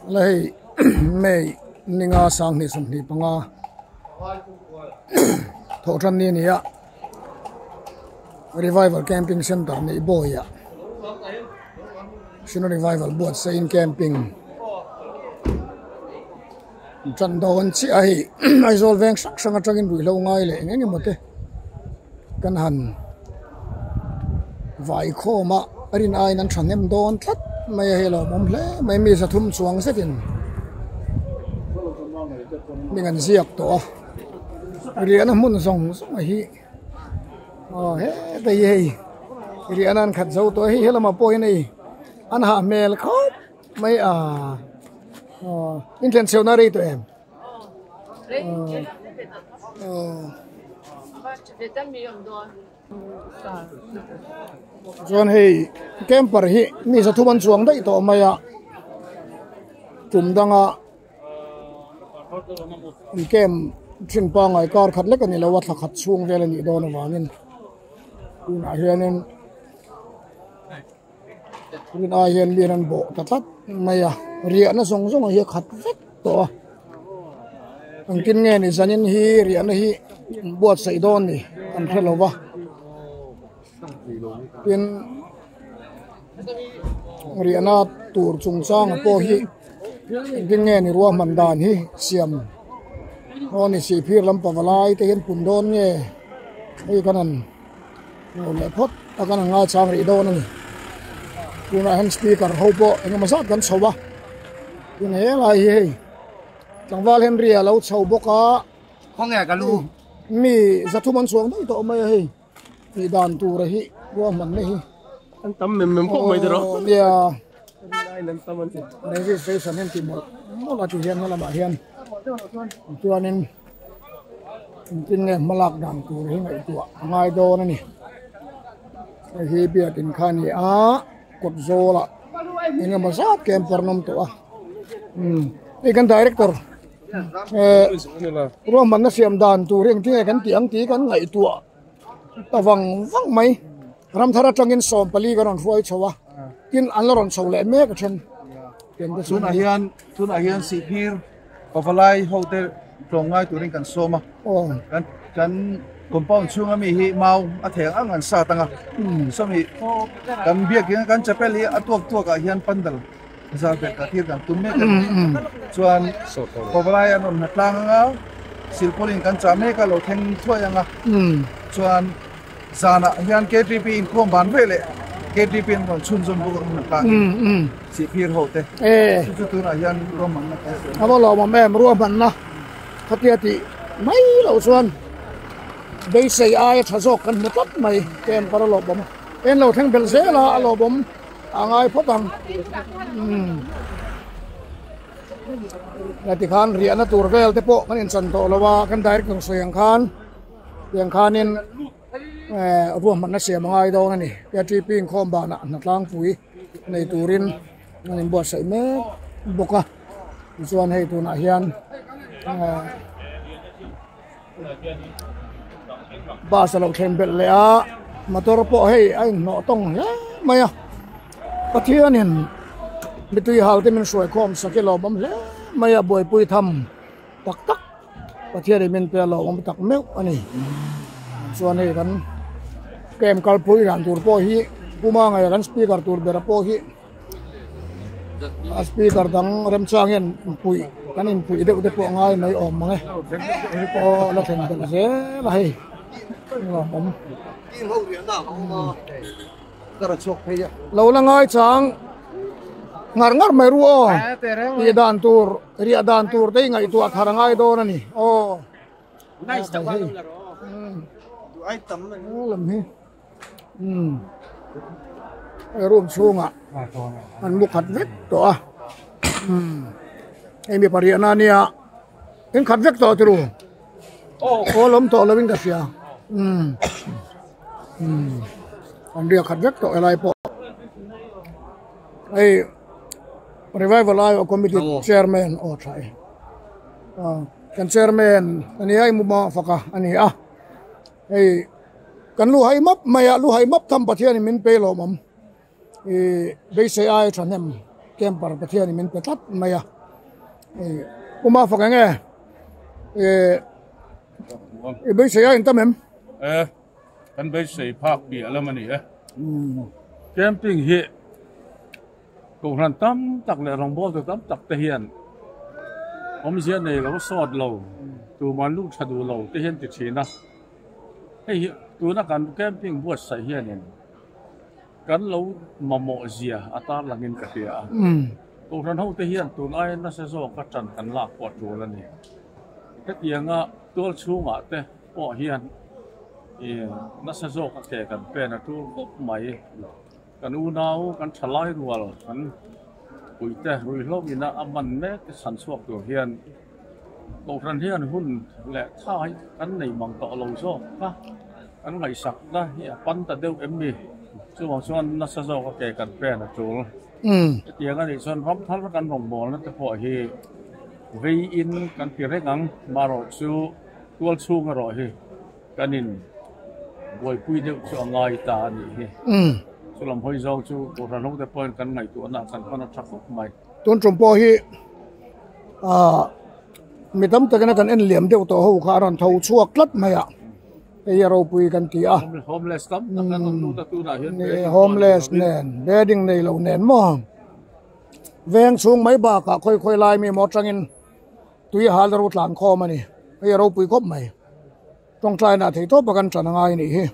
La hei May ninga sanghnih 25 thawh tan ni a ni a revival camping center neih bawiah Sino revival buatsaih in camping tan dawn chiah a hei Aizawl veng hrang hrang atangin ruihhlo ngai leh eng eng emaw te kan han vai khawm a a rin aiin an thahnem dawn tlat mai a hei a lawmawm hle mai mi zathum chuang zetin hming an ziak tawh a riahna hmun zawng zawng a hi aw heta hi hei riahna an khat zo tawh a hei helamah pawh hian hei an hah hmel khawp mai a aw inthian chheuhna a rei tawh em? Chuan hei camper hi mi zathum an chuang daih tawh mai a tum danga an camp thin pangngai kar khat lek a ni lo a thla khat chhung vel a nih dawn avangin tunah hianin. Tun ai hian mi an bawh ta tlat mai a riahna zawng zawng hi a khat vek tawh a engtin nge ni zanin hi riahna hi buatsaih dawn ni an hre lo va tin riahna tur chungchang pawh hi engtin nge ni ruahman dan hi siam aw ni sihphir lampang valai te hian pun dawn nge hei kan han. Aw leh phawt a kan han ngaichang rih dawn a ni tunah hian speaker ho pawh eng emaw zat kan chho a tin he lai hi hei tlangval Henry a lo chho bawk a khawnge ka lu mi zathum an chhuak daih tawh mai a hei tih dan tur a hi ruahman na hi an tam mem mem khawp mai tiraw nia registration hian ti mawlh mawlh a ti hian helamah hian chuanin. Engtin nge hma lak dan tur hi ngaihtuah a ngai dawn a ni hei hi biakin kha a ni a kawt zawlah eng emaw zat camper an awm tawh a umm hei kan director eh ruahmanna siam dan tur hi engtin nge kan tih ang tih kan ngaihtuah ta vang vang mai ramthar atangin 14 kan rawn hruai chho a tin an la rawn chho leh mek a then tunah hian tunah hian sihphir Pavalai ho te tlawmngai turin kan sawm a, kan kan compound chhunga mi hi mau a thei ang ang an sat ang a, sawmi kan biakin kan chapel hi a tuak tuak ah hian pandal zal ber ka thir kan tum mek a ni. Chuan Pavalai an rawn hna tlang ang a, silpawlin kan chah mek a lo thleng thuai ang a, chuan Zanah hian KTP inkhawm ban ve leh KTP an rawn chhunzawm bawk ang hna tlangin sihphir ho te chu chu tunah hian ruahmanna kan siam A va lawmawm em ruahmanna khatia tih mai loh chuan beisei aia tha zawk kan hmu tlat mai camper a lawmawm en lo thleng belh zel a a lawmawm a ngai phawt ang tikhan riahna tur vel te pawh kan inchan tawh lo a kan director sawi ang khan. Tiang khanin ruahmanna siam a ngai dawn a ni. KTP inkhawm banah hna tlangpui nei turin an inbuatsaih mek bawk a. Tichuan hei tunah hian bus a lo thleng belh leh a, motor pawh hei a inhnawh tawng hle mai a. Pathianin mitui hal te min hruaikhawm sak hi lawmawm hle mai a, buaipui tham tak tak. Pathian in min pe a lawmawm tak meuh a ni chuan hei kan camp kalpui dan tur pawh hi puma ngaih kan speaker tur ber pawh hi a speaker dang remchang hian puih kan inpuih deuh te pawh ngai mai awm mang e aw la thlen belh zel a hei lawmawm lo la ngai chang ngar ngar mai ru aw tih dan tur. Riah dan tur te hi ngaihtuah thar a ngai dawn a ni aw. Nice tak hei. Lam hi. Hei room chhungah an mu khat vek tawh a. Hei mi pariahna a nia. In khat vek tawh turu. Aw lawm tawh lovin ka hria. An riah khat vek tawh helai pawh. Hei Revival Aio Committee Chairman aw tha e. Kan Chairman ani a imuma faka ani a. Hei kan lu hai map mai a lu hai map tham Pathian in min pe lawmawm. I beisei ai thahnem camper Pathian in min pe tlat mai a. Uma fak enge i beisei a intam em? E, kan beisei phak piah lam a ni e. Camping hi kohhran tam tak leh rawngbawltu tam tak te hian awmzia nei lo sawt lo tuman lut tha duh lo te hian ti thin a. Hei hi tuna kan camping buatsaih hianin Kan lo mamawh zia a tarlangin ka hria a. Kohhran hote hian tun aia nasa zawka ṭan kan lak pawh a ṭul a ni. Hetianga tual chhungah te pawh hian nasa zawka ke kan pen a ṭul khawp mai. Kan unau, kan ṭhalai rual, kan puite ruihhlo ina a man mek te chhan chhuak tur hian Kohhran hian hun leh tha hi kan nei mang tawh lo zawk a, kan ngaihsakna hi a pan ta deuh em ni? Chuvang chuan nasa zawk a ke kan pen a tul. Hetiang a nih chuan ram thar kan rawngbawlna te pawh hi vei in kan ti reng ang, marawh chu tual chhung erawh hi kan in buaipui deuh chu a ngai ta a nih hi. Chulam hawi zawng chu Kohhran ho te pawhin kan ngaihtuahna kan hman a tha khawp mai. Tun tum pawh hi ah mi tam takin a kan en liam deuh tawh ho kha a rawn tho chhuak tlat mai a hei a ropui kan ti a homeless tam tak an awm lut a tunah hian homeless nen bedding nei lo nen maw veng chhung mai bakah khawi khawi lai mi maw atangin tui hal ro tlan khawm a ni hei a ropui khawp mai tawngtaina thei tawp a kan tan a ngai a nih hi.